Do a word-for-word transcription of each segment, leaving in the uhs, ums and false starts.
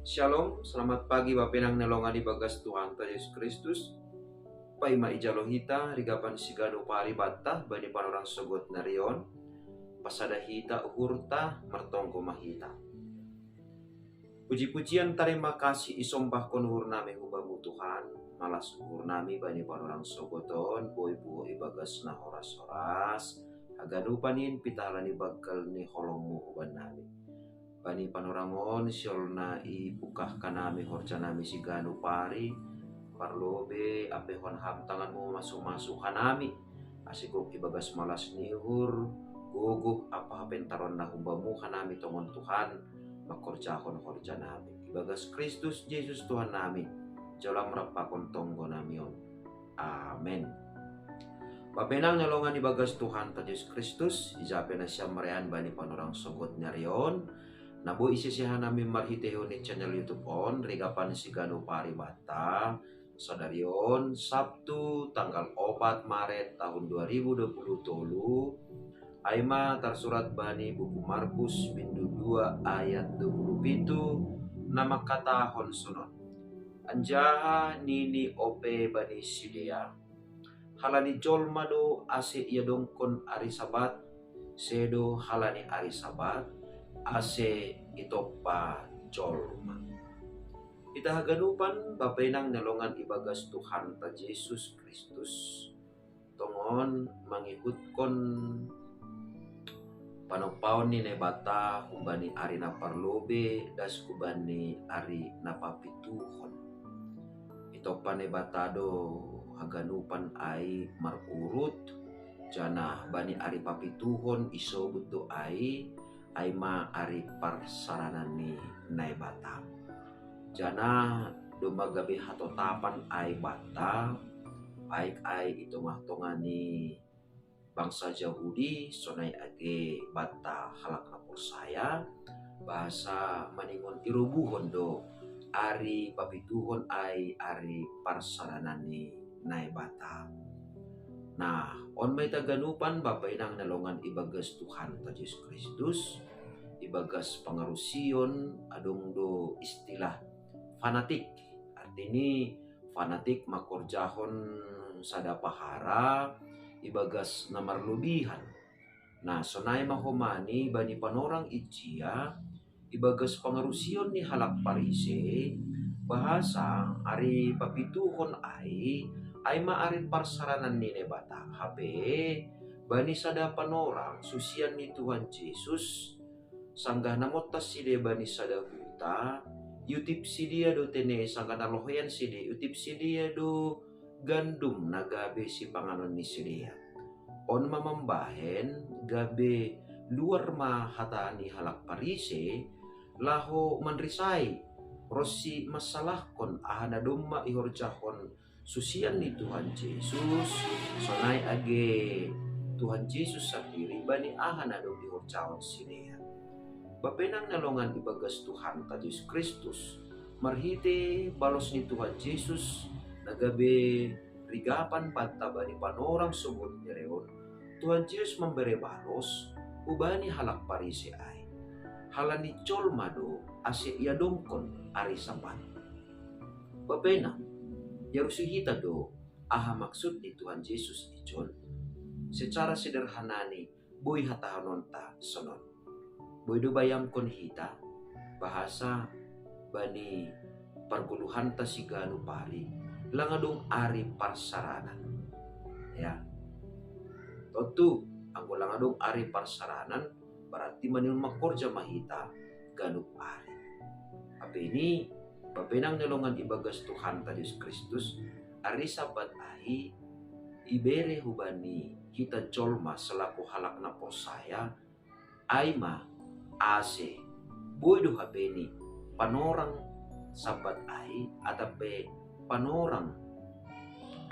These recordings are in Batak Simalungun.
Shalom, selamat pagi bapenang na longan ibagas Tuhanta Jesus Kristus. Paima ijalo hita rigapan siganup ari banta bani panorang sogot nari on. Pasada hita uhurta, martonggo ma hita. Puji-pujian, tarima kasih isombahkon uhur nami hu Bamu Tuhan, malas uhur nami bani panorang sogot on, boi puho ibagas na horas-horas haganupan in pitahala ni banggal ni holongMu huban nami. Bani panorang on, siolna ipungkah hanami horja nami siganup ari, parlobei ampehon Ham tanganMu mamasu-masu hanami, ase gok ibagas malas ni uhur, gogoh ampa hapentaron na humbaMu hanami tongon Tuhan, mangkorjahon horja nami. Ibagas Kristus Jesus Tuhan nami, jalo Ham rap pakon tonggo nami on. Amen. Bapenang na longan ibagas Tuhanta Jesus Kristus, ija pe nasiam marean bani panorang sogot nari on, na boi isese hanami marhitehon ni channel YouTube on, rigapan siganup ari banta, sadari on Sabtu tanggal opat Maret tahun dua ribu dua puluh tolu, ai ma tarsurat bani buku Markus bindu dua ayat dua puluh pitu, na mangkatahon sonon: Anjaha nini ope bani sidea: Halani jolma do ase iadongkon ari Sabat, sedo halani ari Sabat ase itompa jolma. Hita haganupan bapenang na longan ibagas Tuhanta Jesus Kristus, tongon mangihutkon panompaon ni Naibata humbani ari na parlobei das hubani ari na papituhon. Itompa Naibata do haganupan ai marurut, janah bani ari papituhon isobut do ai, ai ma ari parsaranan ni Naibata. Janah domma gabe hatotapan ai banta, baik ai i tongah-tongah ni bangsa Jahudi, sonai age banta halak na porsaya, bahasa maningon irobuhon do ari papituhon ai ari parsaranan ni Naibata. Nah, on ma hita haganupan bapenang na longan ibagas Tuhanta Jesus Kristus, ibagas pangarusion adong do istilah fanatik. Artini fanatik mangkorjahon sada pahara ibagas na marlobihan. Nah, sonai ma homani bani panorang ijia, ibagas pangarusion ni halak Parise, bahasa ari papituhon ai, ai ma ari parsaranan ni Naibata. Hape bani sada panorang susian ni Tuhan Jesus, sanggah na montas sidea bani sada huta, iutip sidea do tene, sanggah na loheian sidea, iutip sidea do gandum na gabe sipanganon ni sidea. On ma mambahen gabe luar ma hata ni halak Parise, laho manrisai ronsi mansalahkon aha na domma ihorjahon susian ni Tuhan Jesus, sonai age Tuhan Jesus sandiri bani aha na dong ihorjahon sidea. Bapenang na longan ibagas Tuhanta Jesus Kristus, marhite balos ni Tuhan Jesus na gabe rigapan banta bani panorang sogot nari on, Tuhan Jesus mambere balos hubani halak Parise ai: Halani jolma do ase iadongkon ari Sabat. Bapenang, dialusi hita do aha maksud ni Tuhan Jesus ijon. Secara sederhanani boi hatahononta sonon: Boi do bayangkon hita, bahasa bani pargoluhanta siganup ari, lang adong ari parsaranan. Ya. Tontu, anggo lang adong ari parsaranan, berarti maningon mangkorja ma hita ganup ari. Hape ini, bapenang na longan ibagas Tuhanta Jesus Kristus, ari Sabat ai ibere hubani hita jolma selaku halak na porsaya, ai ma ase boi do hapeni panorang Sabat ai, atap pe panorang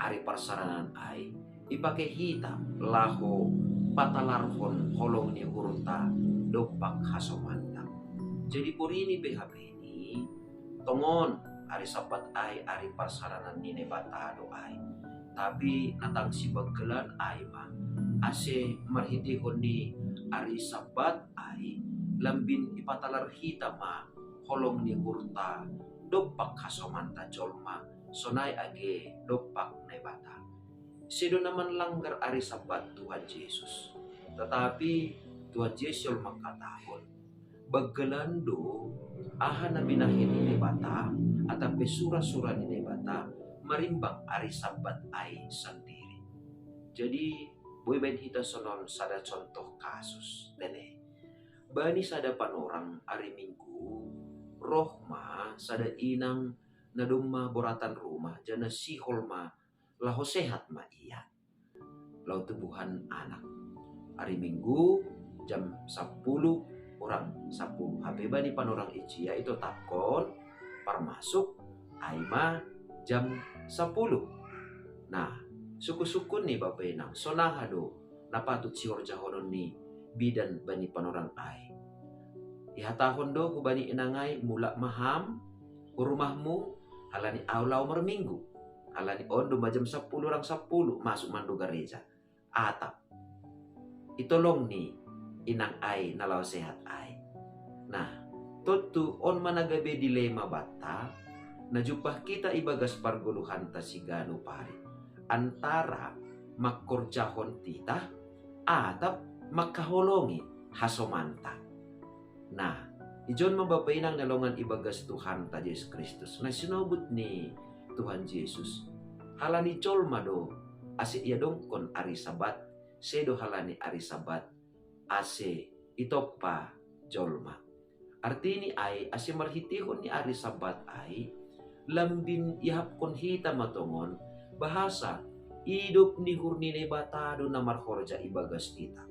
ari parsaranan ai, ipake hita laho patalarhon holong ni uhurta dompak hasomanta. Jadi porini pe hapeni, tongon ari Sabat ai ari parsaranan ni Naibata do ai. Tapi na tang sibanggelan ai ma, ase marhiteihon ni ari Sabat ai, lambin ipatalar hita ma holong ni uhurta, dompak hasomanta jolma, sonai age dompak Naibata. Sedo na manlanggar ari Sabat Tuhan Jesus. Tetapi Tuhan Jesus mangkatahon, banggalan do aha na binahen ni Naibata atap pe sura-sura ni Naibata marimbang ari Sabat ai sandiri. Jadi boi baen hita sonon sada contoh kasus, nene. Bani sada panorang ari Minggu, roh ma sada inang na domma boratan rumah, janah sihol ma laho sehat ma ia. Laho tubuhan anak. Ari Minggu jam sapuluh, orang sapuluh. Hape bani panorang ijia itotapkon parmasuk ai ma jam sapuluh. Nah, sungkun-sungkun ni bapa inang, sonaha do na patut sihorjahonon ni bidan bani panorang ai? Ihatahon do hubani inang ai, mulak ma ham hu rumahmu, halani ahu laho marminggu. Halani on domma jam sapuluh orang sapuluh masuk ma on do gareja. Atap itolong ni inang ai na laho sehat ai. Nah, tontu on ma na gabe dilema banta, na jumpah hita ibagas pargoluhanta siganup ari, antara mangkorjahon titah atap mangkaholongi hasomanta. Nah, ijon ma bapa inang na longan ibagas Tuhanta Jesus Kristus, na sinobut ni Tuhan Jesus, halani jolma do ase iadongkon ari Sabat, sedo halani ari Sabat ase itompa jolma. Artini ai, ase marhiteihon ni ari Sabat ai, lambin iahapkon hita ma tongon bahasa idop ni uhur ni Naibata do na marhorja ibagas hita.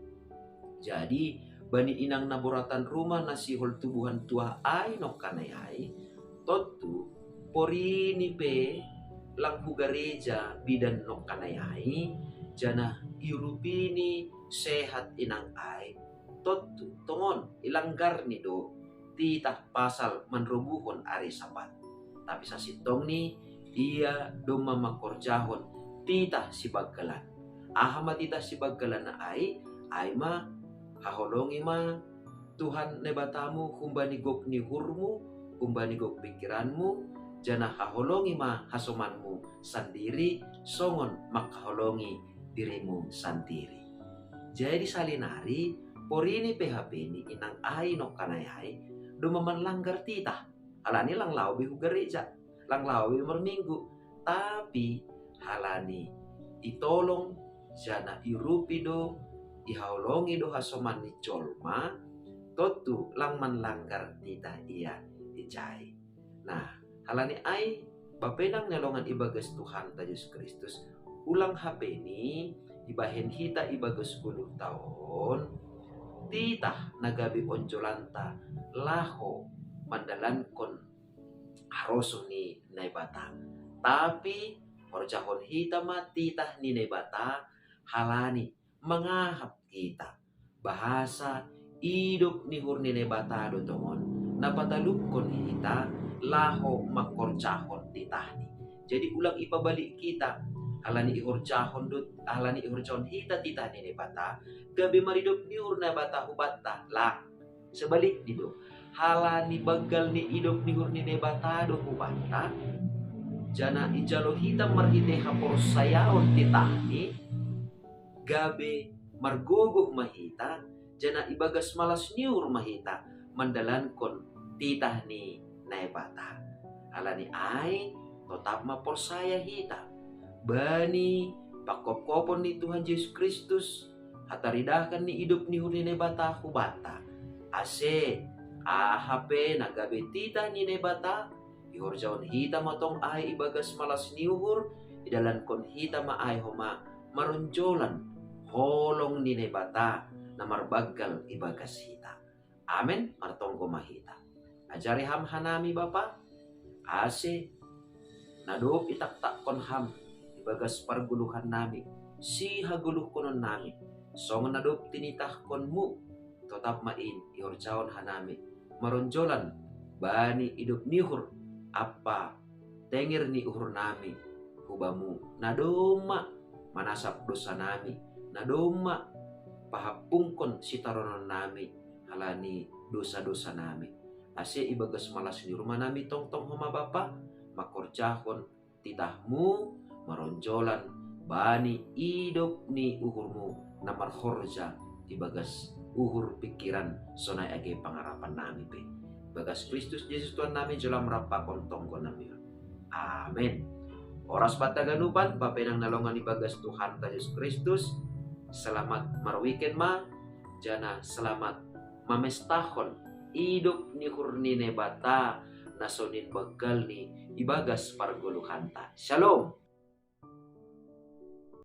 Jadi bani inang na boratan rumah na sihol tubuhan tuah ai nongkanai ai, tontu porini pe lang hu gareja bidan nongkanai ai, janah iurupini sehat inang ai, tontu tongon ilanggarni do titah pasal manrobuhon ari Sabat. Tapi sasintongni ia domma mangkorjahon titah sibanggalan. Aha ma titah sibanggalan ai? Ai ma, haholongi ma Tuhan Naibatamu humbani gok ni uhurmu, humbani gok pingkiranmu, janah haholongi ma hasomanmu sandiri songon mangkaholongi dirimu sandiri. Jadi salinari, porini pe hape ni inang ai nongkanai ai domma manlanggar titah, halani lang laho be hu gareja, lang laho be marminggu, tapi halani itolong janah iurupi do, ihaholongi do hasoman ni jolma, tontu lang manlanggar titah ia ijai. Nah, halani ai, bapa inang na longan ibagas Tuhanta Jesus Kristus, ulang hape ni ibahen hita ibagas goluhta on titah na gabe onjolanta laho mandalankon harosuh ni Naibata. Tapi horjahon hita ma titah ni Naibata, halani mangahap hita bahasa idop ni uhur ni Naibata do tongon na patalupkon hita laho mangkorjahon titahni. Jadi ulang ipabalik hita, halani ihorjahon do, halani ihorjahon hita titah ni Naibata gabe maridop ni uhur Naibata hubanta, lang. Sebalikni do, halani banggal ni idop ni uhur ni Naibata do hubanta, janah ijalo hita marhite haporsayaon titahni, gabe margogoh ma hita, janah ibagas malas ni uhur ma hita mandalankon titah ni Naibata. Halani ai, totap ma porsaya hita bani pangkopkopon ni Tuhan Jesus Kristus, hataridahkan ni idop ni uhur ni Naibata hubanta. Ase aha pe na gabe titah ni Naibata, ihorjahon hita ma tong ai ibagas malas ni uhur, idalankon hita ma ai homa maronjolan holong ni Naibata na marbanggal ibagas hita. Amen. Martonggo ma hita. Ajari ham hanami, Bapa, ase na dob itaktakkon ham ibagas pargoluhannami, sihagoluhkononnami, songon na dob tinitahkonmu, totap ma in ihorjahon hanami maronjolan bani idop ni uhur ampa tenger ni uhurnami hu Bamu, na domma manasap dosanami, na domma pahampungkon sitarononnami halani dosa-dosanami. Ase ibagas malas ni roha nami tongtong homa Bapa, makorjahon titahmu maronjolan bani idop ni uhurmu na marhorja ibagas uhur, pikiran, sonai age pangarapan nami pe. Ibagas Kristus Jesus Tuhan nami, jalo ma rap pakon tonggo nami. Amen. Oras banta ganupan, papenang na longan ibagas Tuhanta Jesus Kristus. Selamat marweekend ma, janah selamat mamestahon idop ni uhur ni Naibata na sonin banggalni ibagas pargoluhanta. Shalom.